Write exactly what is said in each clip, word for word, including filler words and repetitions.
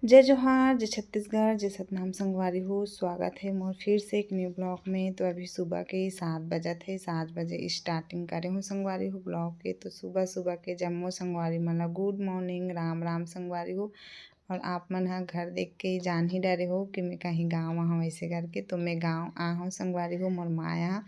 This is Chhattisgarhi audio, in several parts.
जय जोहार, जय छत्तीसगढ़, जय सतनाम संगवारी हो। स्वागत है मोर फिर से एक न्यू ब्लॉग में। तो अभी सुबह के सात बजत है, सात बजे स्टार्टिंग करे हूँ संगवारी हो ब्लॉग के। तो सुबह सुबह के जम्मो संगवारी मन ला गुड मॉर्निंग, राम राम संगवारी हो। और आप मन ह घर देख के जान ही डरे हो कि मैं कहीं गाँव आ हूँ ऐसे करके। तो मैं गाँव आ हूँ संगवारी हो, मोर माँ यहाँ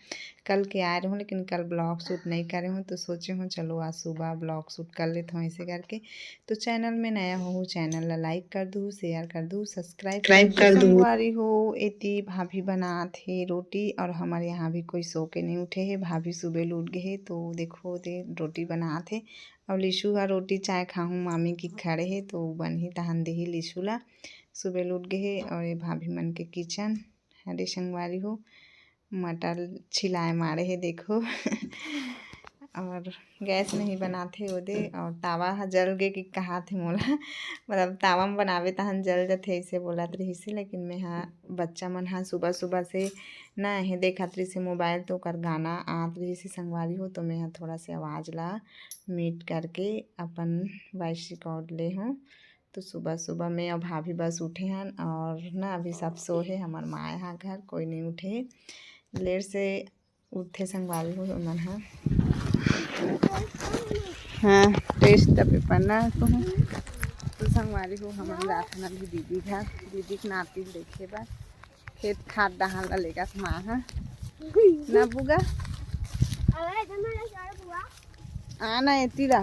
कल के आए रहूँ, लेकिन कल ब्लॉग शूट नहीं करे हूँ। तो सोचे हूँ चलो आज सुबह ब्लॉग शूट कर लेता हूँ ऐसे करके। तो चैनल में नया हो, चैनल ला लाइक कर दू, शेयर कर दू, सब्सक्राइब कर दू। संगवारी हो, एती भाभी बनात हे रोटी और हमारे यहाँ भी कोई सो के नहीं उठे है। भाभी सुबह लूट गए है, तो देखो दे रोटी बनात हे। और लिशु हा रोटी चाय खाहूँ मामी की खड़े है, तो बनही तहन देही लिशु ला। सुबह लूट गए है और ये भाभी मन के किचन हरे संगवारी हो, मटर छिलाए मारे हे देखो। और गैस नहीं बनाते ओदे, और तावा ह जल गे कि कहाथे मोला। मतलब तावा में बनावे तहन जल जथे ऐसे बोलत रहिसे, लेकिन मैं हा बच्चा मन हा सुबह सुबह से ना हे देखत रहिसे मोबाइल, तो ओकर गाना आत रहिसे संगवारी हो, तो मैं हा थोड़ा से आवाज़ ला म्यूट करके अपन वॉइस रिकॉर्ड ले हूँ। तो सुबह सुबह मैं और भाभी बस उठे हन और ना अभी सब सो है, हमार माँ यहाँ घर कोई नहीं उठे है, लेट से उठे संगवारी हो मन हा। हाँ, टेस्ट पेपर ना तो। तो संगवारी हो हमन जाथन अभी दीदी घर, दीदी के नाती देखे बर। खेत खाद डहान ला लेगा माँ हा ना बुआ। आना एती ला।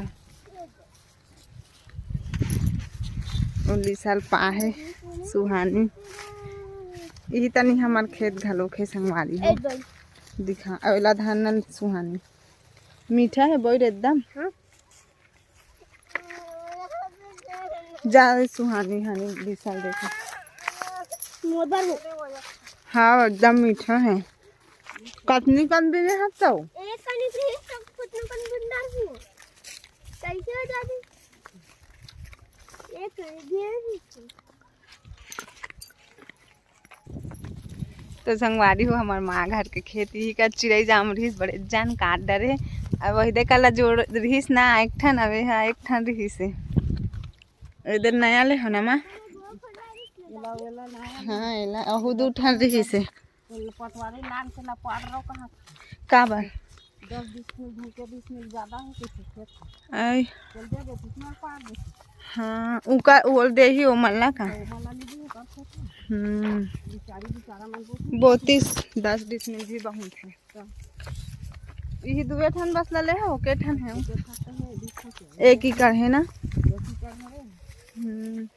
उन्नीस साल पा है सुहानी। यही तनी हमार खेत घलो खे संगवारी हो। दिखा अवेला धान नन सुहानी। मीठा है बोल एकदम। हाँ। जा सुहानी हानी बीस साल देखा। हाँ एकदम मीठा है। कतनी कन दिन है तो एक कनी भी सब कुछ कन बुंदा हूँ। कैसे हो जाती? एक कनी भी तो संगवारी हो हमार माँ घर के खेत ही का चिड़ई जाम रहिस बड़े जान काट डरे। अब वही देखा ला जोड़ रहिस ना एक ठन अवे हा एक ठन रहिस है। इधर नया ले हो ना माँ। हाँ एला अहू दू ठन रहिस है। पटवारी लान के ला पाड़ रहो कहाँ? का बार? दस बीस मिनट घूम के बीस मिनट ज्यादा है कुछ खेत। आई। चल दे दे कितना पाड़ दे। हाँ उका ओल दे ही ओ मल्ला का। तो मला ली भी कर सकते। हम्म। बेचारी बेचारा मन बोती। बोतीस दस बीस मिनट भी बहुत है। यही दुए ठन बस ला ले हो के ठन है? एक एकड़ है ना। हम्म।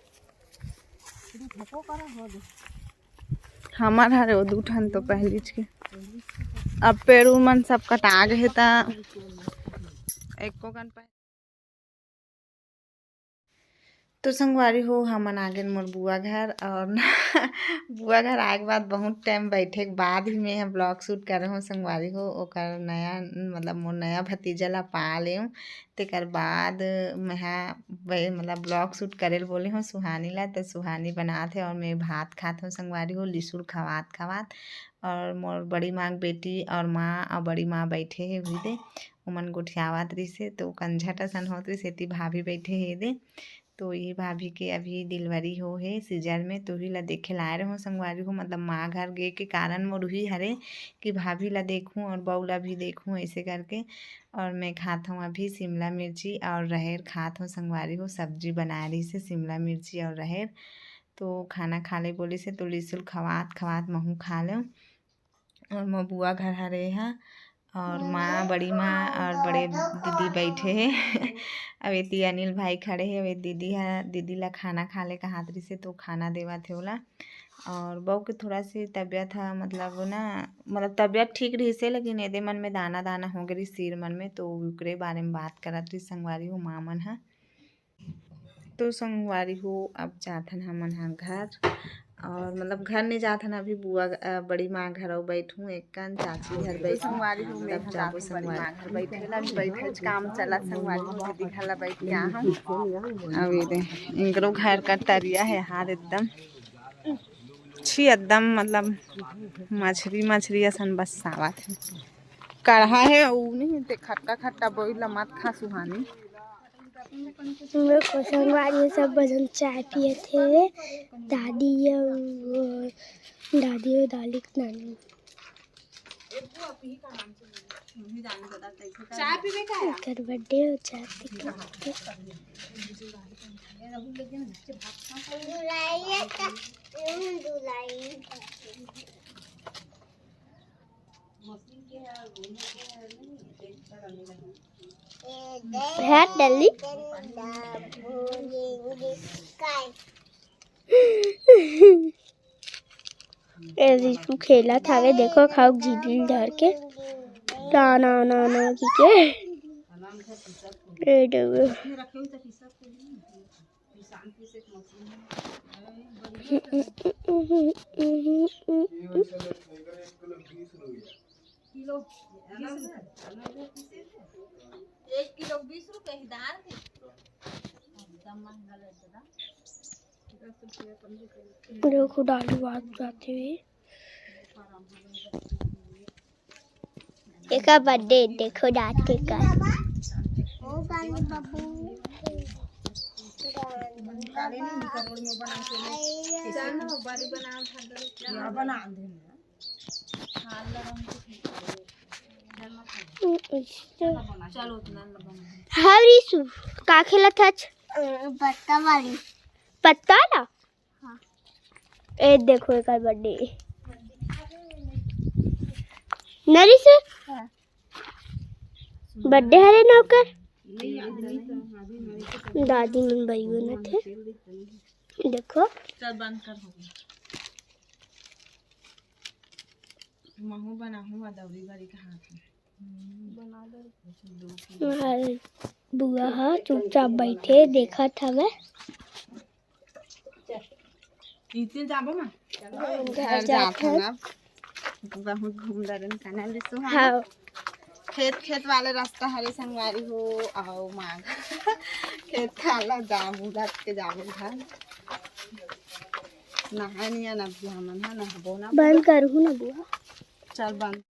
हमार हरे वो दू ठन तो पहलीच के। अब पेड़ उड़ मन सब कटा गए हे ता एको कन पह-, तो संगवारी हो हमन आ गेन मोर बुआ घर और ना बुआ घर आए के बाद बहुत टाइम बैठे के बाद ही मैं ब्लॉग शूट करे हूँ संगवारी हो। ओकर नया मतलब मोर नया भतीजा ला पा ले हूँ, तेकर बाद मैं हा मतलब ब्लॉग शूट करे बोले हूँ सुहानी ला। तो सुहानी बनात है और मैं भात खात हूँ संगवारी हो, लिसुड़ खवात खवात। और मोर बड़ी माँ के बेटी और माँ और बड़ी माँ बैठे है उही दे, ओमन गोठियावत रहिसे तो कंझट असन होत रहिसे, एती भाभी बैठे है दे। तो ये भाभी के अभी डिलीवरी हो है सीजर में, तो ही ला देखे लाए रहो संगवारी हो। मतलब माँ घर गे के कारण मोर उही हरे कि भाभी ला देखूँ और बहू ला भी देखूँ ऐसे करके। और मैं खात हूँ अभी शिमला मिर्ची और रहेर खात हूँ संगवारी हो, सब्जी बनाए रहिसे शिमला मिर्ची और रहेर। तो खाना खा ले बोलिसे तो लिसुल खवात खवात महू खा ले। और मोर बुआ घर हरे हा और माँ बड़ी माँ और बड़े दीदी बैठे है। अब एती अनिल भाई खड़े है, अब ए दीदी हा दीदी ला खाना खा ले कहात रहिसे तो खाना देवत है ओला। और बहू के थोड़ा से तबीयत हा मतलब ना मतलब तबीयत ठीक रहिसे लेकिन एदे मन में दाना दाना हो गे रहिस सिर मन में, तो ओकरे बारे में बात करत रहिस संगवारी हो माँ मन हा। तो संगवारी हो अब जाथन हमन हा घर और मतलब घर नहीं जाथन अभी बुआ बड़ी माँ घर बैठूँ एक कन चाची घर बैठूँ। संगवारी हो मैं जाबो संगवारी घर बैठे ला बैठे काम चला संगवारी हो दीदी घर ला बैठ के आ हम। अब ये दे इनकरो घर का तरिया है हार एकदम छी एकदम मतलब मछरी मछरी असन बस सावत है। कढ़ा है उ नहीं ते खट्टा खट्टा बोइला मत खा सुहानी। हमरो संगवारी सब झन चाय पियत हे, दादी अउ, दादी अउ दालिक नानी। चाय पीबे का? एकर बर्थडे हो, चाय पी के। भैया डली। ए रिशु खेलत हावे, देखो खाऊ झिल्ली धर के। ना, ना, ना, ना, की के। ए डबे। किलो, एक किलो बीस रुपए ही दाल के। एकदम महंगा लगता। देखो दादू बात जाते हुए। एका बर्थडे देखो दादी का। बना दे। चलो, उतना न बना। हाँ, रिशु, का खेलत हच? अ, पत्ता वाली। पत्ता ला? हाँ। ए, देखो, एकर बर्थडे। न रिशु? हाँ। बर्थडे हरे ना ओकर? दादी मन बई बनत हे। देखो। चल, बंद कर, हो गया। महू बनाहूँ, अदौरी बारी के हाथ में। हमार बुआ ह चुपचाप बैठे देखत हवे। इसे जाबो ना? घर घर जात जात हन हन। अब। बहुत घूम डरन काना ले सुहाना। हाँ। खेत, खेत वाले रास्ता हरे संगवारी हो, आओ माँ। खेत खाला जाबो, रात के जाबो घर। नहाए नहीं आना अभी हमन, हाँ, नहाबो ना। बंद करहूँ ना बुआ। चल बंद।